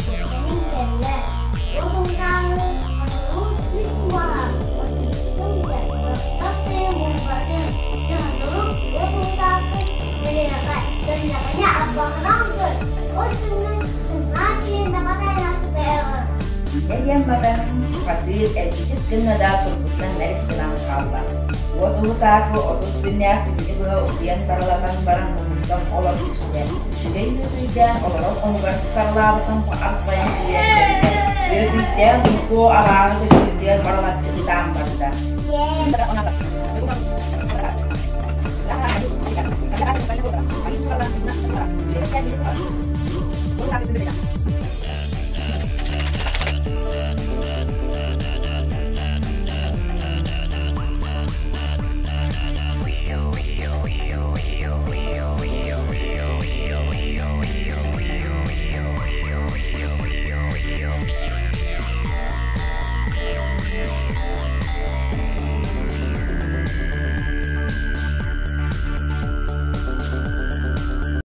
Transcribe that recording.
Кэлин кэллэ, ол умнаалы хотугу үс уола отуттун да баппат мумматын дьоһуннук уот уутаахпын мөлүөҕэ көннөҕүнэ аббаҕынан көр ол түҥҥүн тыҥаан сиэн набатайна сытыаҕын. Диэн баран, бухатыыр эргичис гынна да турбутунан мэлис гынан хаалла. Уот Уһутаакы 30 күннээх күнү быһа утуйан барылатан баран уһуктан олорбут үчүгэй үөтүйдээн олорор хонугар сарылаабытын арбайан киирэн кэлбитэ. Үөтүйдээн Луко абааһы көстүүтүгэр барылаччы ытаан барбыт.